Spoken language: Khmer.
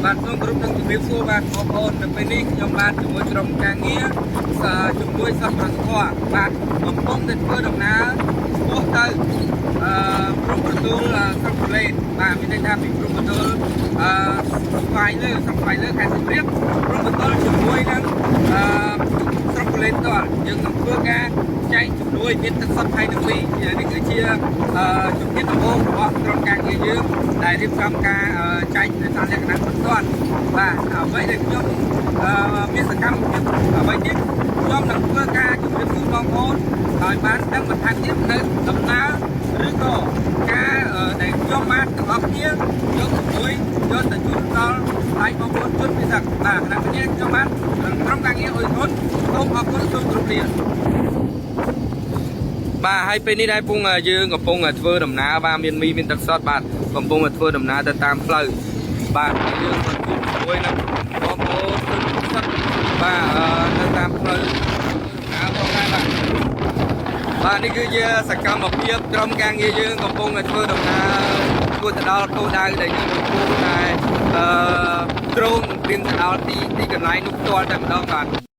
បាទសូមគោរពនឹងជម្រាបសួរបាទបងប្អូននៅពេលនេះខ្ញុំបាទជាមួយក្រុមការងារជាមួយសប្បុរសធម៌បាទកំពុងតែធ្វើដំណើរឆ្ពោះទៅអឺព្រំប្រទល់ស្រុកប្រលេនបាទមានន័យថាពីព្រំប្រទល់អឺស្វាយលើស្រុកស្វាយលើខេត្តសៀមរាបព្រំប្រទល់ជាមួយនឹងអឺស្រុកប្រលេនផ្ទាល់យើងនឹងធ្វើការចែកជំនួយមានទឹកសុទ្ធថៃទាំងពីរនេះគឺជាអឺជំហានដំបូងរបស់ក្រុមការងារយើងដែលរៀបចំការចែកដោយសារលក្ខណៈបន្ទាន់បាទអ្វីដែលខ្ញុំអឺមានសកម្មភាពអ្វីទៀតខ្ញុំនឹងធ្វើការជម្រាបជូនបងប្អូនឲ្យបានដឹងបន្ថែមទៀតនៅដំណើរឬក៏ការដែលខ្ញុំបានទាំងអស់គ្នាយកជំនួយយកទៅជូនដល់ដៃបងប្អូនជនពិសេសបាទគណៈនេះខ្ញុំបានក្រុមការងារអ៊ុយធុនសូមអរគុណសូមគោរពលាបាទហើយពេលនេះដែរពងយើងកំពុងធ្វើដំណើរបាទមានមីមានទឹកសុទ្ធបាទកំពុងធ្វើដំណើរទៅតាមផ្លូវបាទយើងក៏ជួបជាមួយនឹងបងប្អូនជនពិសេសបាទនៅតាមផ្លូវដំណើរផងដែរបាទបាទនេះគឺជាសកម្មភាពក្រុមការងារយើងកំពុងតែធ្វើដំណើរធ្វើទៅដល់គោលដៅដែលយើងកំពុងតែអឺគ្រោងនឹងត្រៀមទៅដល់ទីទីកន្លែងនោះផ្ទាល់តែម្ដងបាទ។